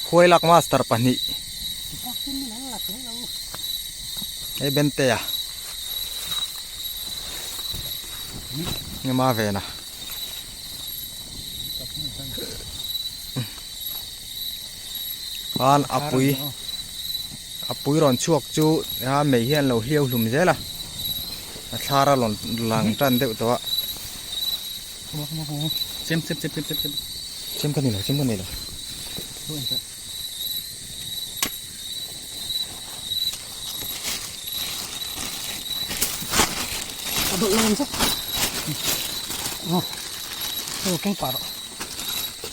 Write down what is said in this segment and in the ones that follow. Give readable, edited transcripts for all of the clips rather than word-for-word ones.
Khuailak master pahnih hei Bentea Ngema vena khan a pui a pui rawn chhuak chu a mei hian lo hliau hlum zel a a thlar a rawn lang tan deuh tawh a. Chem chem chem chem chem chem. Chem ka nilo, chem ka nilo. A dawh lo ang che. Oh. Oh, keng pa ro.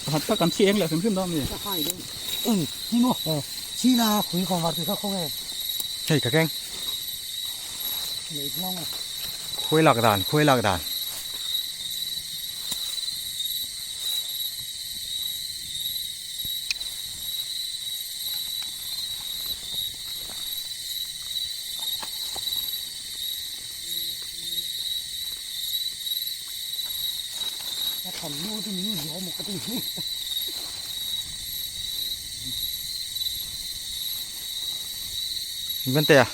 Pakhat tak kan thi eng leh hrim hrim dawn mi. Eng, ni mo. Chi na khui khawm var tui kha khawng e. Hei ka keng. Nei hlawng a. Khuai lak dan, khuai lak dan. A tham nu chu min ziah maw ka ti. Bentea.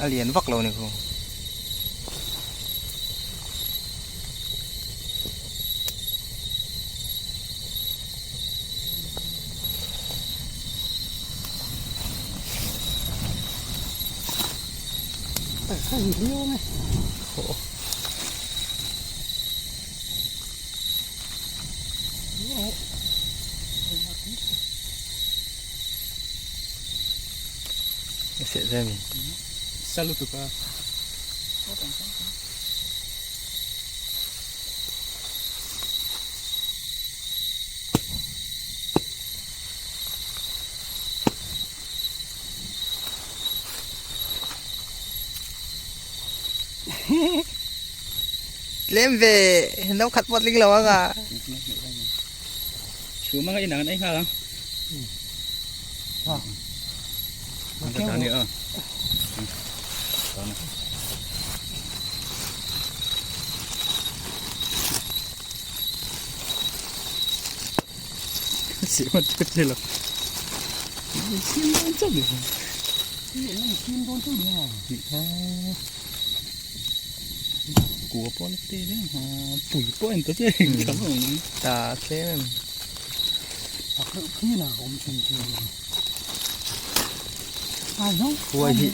A lian vak lo ni khu. Seh zai mi. Salutuk a. Tlem ve no khat pawh tling lo ang a. Chhum anga inang an ei nghal ang. Ta tlem em. Khuai hi.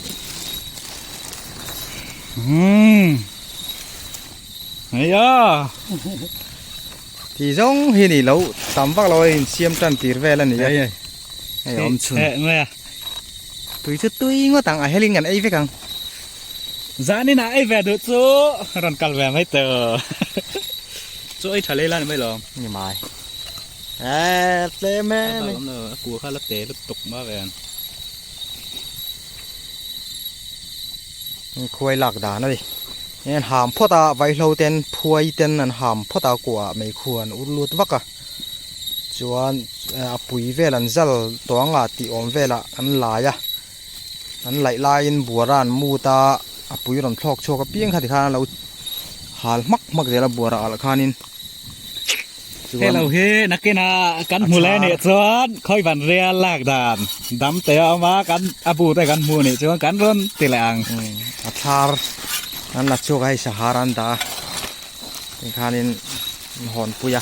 Ti zawng hi ni lo tam vak lo a insiam tan tir vel a ni a hei awm chhun tui chu tui ngawt ang a helin kan ei vek ang. Zanin ah ei ve duh chu rawn kal ve mai tawh chu ei tha lei la ni mai lo. Ni mai eh tlem em a kua kha la te lutuk ma ven. Khuai lak dan a ni. Hei an ham phawt a, vaihlo ten phuai ten an ham phawt a kuah meikhu an ur lut vak a. Chuan a pui vel an zal tawh ang a tih awm velah an lai a. An laih laiin buara an mut a, a pui rawn thlawk chhuak apiang kha tikhan a lo hal hmak hmak zel a buara alh khanin. Hello hi nakin ah kan hmu leh nih chuan khawi van rial lak dan dam te a awm a kan a bu te kan hmu nih chuan kan rawn ti leh ang. A thlar an la chhuak a hei sahar an dah a tikhanin an hawn pui a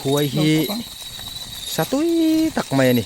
khuai hi sa tui tak mai a ni.